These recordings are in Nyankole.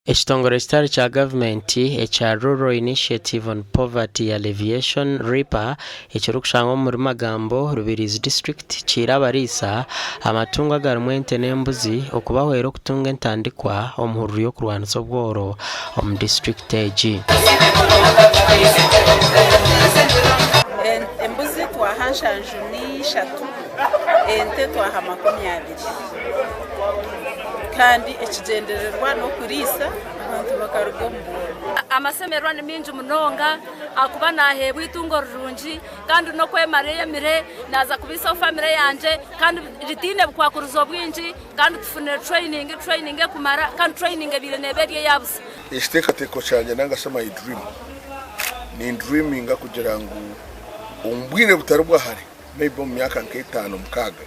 Ekitongore ekitari kya gavumenti ekya Rural Initiative on Poverty Alleviation, RIPA, ekirikushangwa omuri Magambo, Rubirizi District kihaire abariisa amatungo agarimu ente n'embuzi okubahwera okutunga entandikwa omu hururu y'okurwanisa obworo omu disiturikiti egi. Embuzi twaha nshanju n'ishatu, ente twaha 20. Kandi ekigyendererwa n'okuriisa abantu bakaruga omu bworo. Amashemererwa ni maingi munonga ahakuba naaheebwa eitungo rirungi kandi n'okwemara eyemire naaza kubaisaho famire yangye kandi ritaine bukwakurizo bwingi kandi tufunire training, training ekumara kandi training ebaire neeba eri eya busa. Ekiteekateeko kyangye nanga shi my dream, nindreaminga kugira ngu omu bwire butari bwa hare maybe omu myaka nk'etaano mukaaga,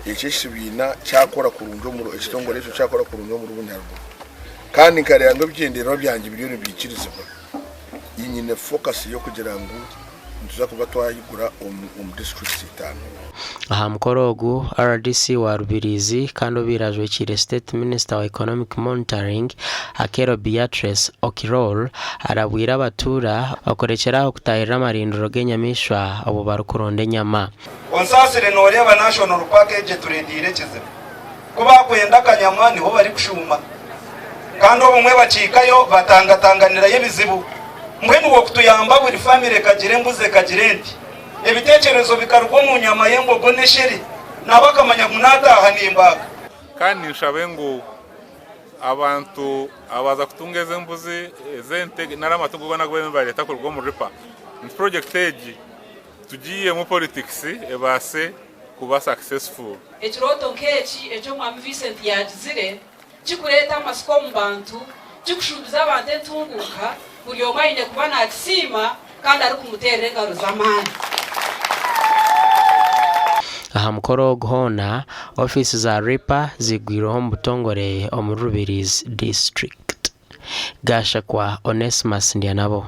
eki ekibiina kyakora kurungi omuri ekitongore ekyo kyakora kurungi omuri Bunyaruguru kandi nkareeba ngu ebigyendererwa byangye biriyo nibihikirizibwa, nyine focus y'okugira ngu nituza kuba twayigura omu districts itaano. Aha mukoro ogu, rdc wa Rubirizi kandi obaire ajwekiire State Minister wa Economic Monitoring, Akello Beatrice Okiror arabwire abatuura okurekyera aho kutaahirira amarindiro g'enyamaishwa obwo barikuronda enyama. Onsaasire nooreeba National Park egi etureeteire ekizibu. Ku baakwenda akanyama niho barikushuuma. Kandi obumwe bakihikayo batangatanganirayo ebizibu. Mbwenu iwe okutuyamba buri famire ekagira embuzi ekagira ente. Ebiteekyerezo bikaruga omu nyama y'embogo n'eshere. Nabo akamanya ngu naataaha nimbaaga. Kandi ninshabe ngu Abantu abaza kutunga ezi embuzi, ezi ente nari amatungo goona agu bariyo nibareeta kuruga omu RIPA nti purojekiti egi tugihemu politikisi ebaase kuba successful. Ekirooto nk'eki eki Omwami Vincent yaagizire kikureeta amatsiko omu bantu, kikushuubiza abantu entunguuka, buri omwe aine kuba naakisiima kandi arikumuteerera engaro z'amaani. Aha mukoro ogu hoona, ofiisi za RIPA ziigwirweho omu butongore omuri Rubirizi disiturikiti. Gashakwa Onesmus Ndyanabo.